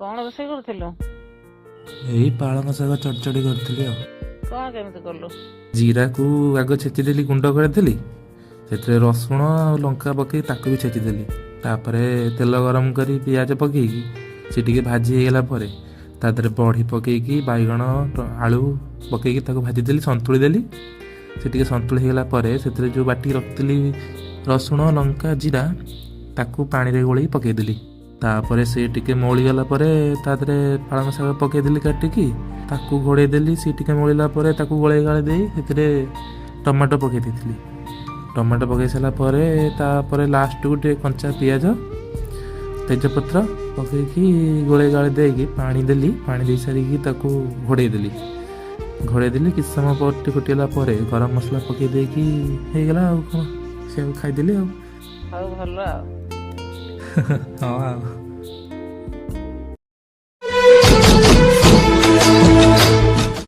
କଣ ରୋଷେଇ କରୁଥିଲୁ? ଏଇ ପାଳଙ୍ଗ ଶାଗ ଚଡ଼ଚଡ଼ି କରିଥିଲି ଆଉ। କଣ କେମିତି କଲୁ? ଜିରାକୁ ଆଗ ଛେଚିଦେଲି, ଗୁଣ୍ଡ କରିଦେଲି। ସେଥିରେ ରସୁଣ ଆଉ ଲଙ୍କା ପକେଇ ତାକୁ ବି ଛେଚିଦେଲି। ତାପରେ ତେଲ ଗରମ କରି ପିଆଜ ପକେଇକି ସେ ଟିକେ ଭାଜି ହେଇଗଲା ପରେ ତା ଦେହରେ ବଢ଼ି ପକେଇକି ବାଇଗଣ, ଆଳୁ ପକେଇକି ତାକୁ ଭାଜିଦେଲି, ସନ୍ତୁଳି ଦେଲି। ସେ ଟିକେ ସନ୍ତୁଳି ହେଇଗଲା ପରେ ସେଥିରେ ଯେଉଁ ବାଟିକି ରଖିଥିଲି ରସୁଣ, ଲଙ୍କା, ଜିରା, ତାକୁ ପାଣିରେ ଗୋଳେଇକି ପକେଇଦେଲି। ତାପରେ ସେ ଟିକେ ମଉଳିଗଲା ପରେ ତା ଦେହରେ ପାଳଙ୍ଗ ଶାଗ ପକେଇଦେଲି କାଟିକି, ତାକୁ ଘୋଡ଼େଇ ଦେଲି। ସେ ଟିକେ ମଉଳିଲା ପରେ ତାକୁ ଗୋଳେଇ ଗାଳେଇ ଦେଇ ସେଥିରେ ଟମାଟୋ ପକେଇ ଦେଇଥିଲି। ଟମାଟୋ ପକେଇ ସାରିଲା ପରେ ତାପରେ ଲାଷ୍ଟକୁ ଟିକେ କଞ୍ଚା ପିଆଜ, ତେଜପତ୍ର ପକେଇକି ଗୋଳେଇ ଗାଳେଇ ଦେଇକି ପାଣି ଦେଲି। ପାଣି ଦେଇ ସାରିକି ତାକୁ ଘୋଡ଼େଇ ଦେଲି। ଘୋଡ଼େଇ ଦେଲି, କିଛି ସମୟ ପରେ ଟିକେ ଫୁଟିଗଲା ପରେ ଗରମ ମସଲା ପକେଇ ଦେଇକି ହେଇଗଲା। ଆଉ କ'ଣ, ସେଆକୁ ଖାଇଦେଲି ଆଉ। ହଉ, ଭଲ ଆଉ। ହଁ ଆଉ।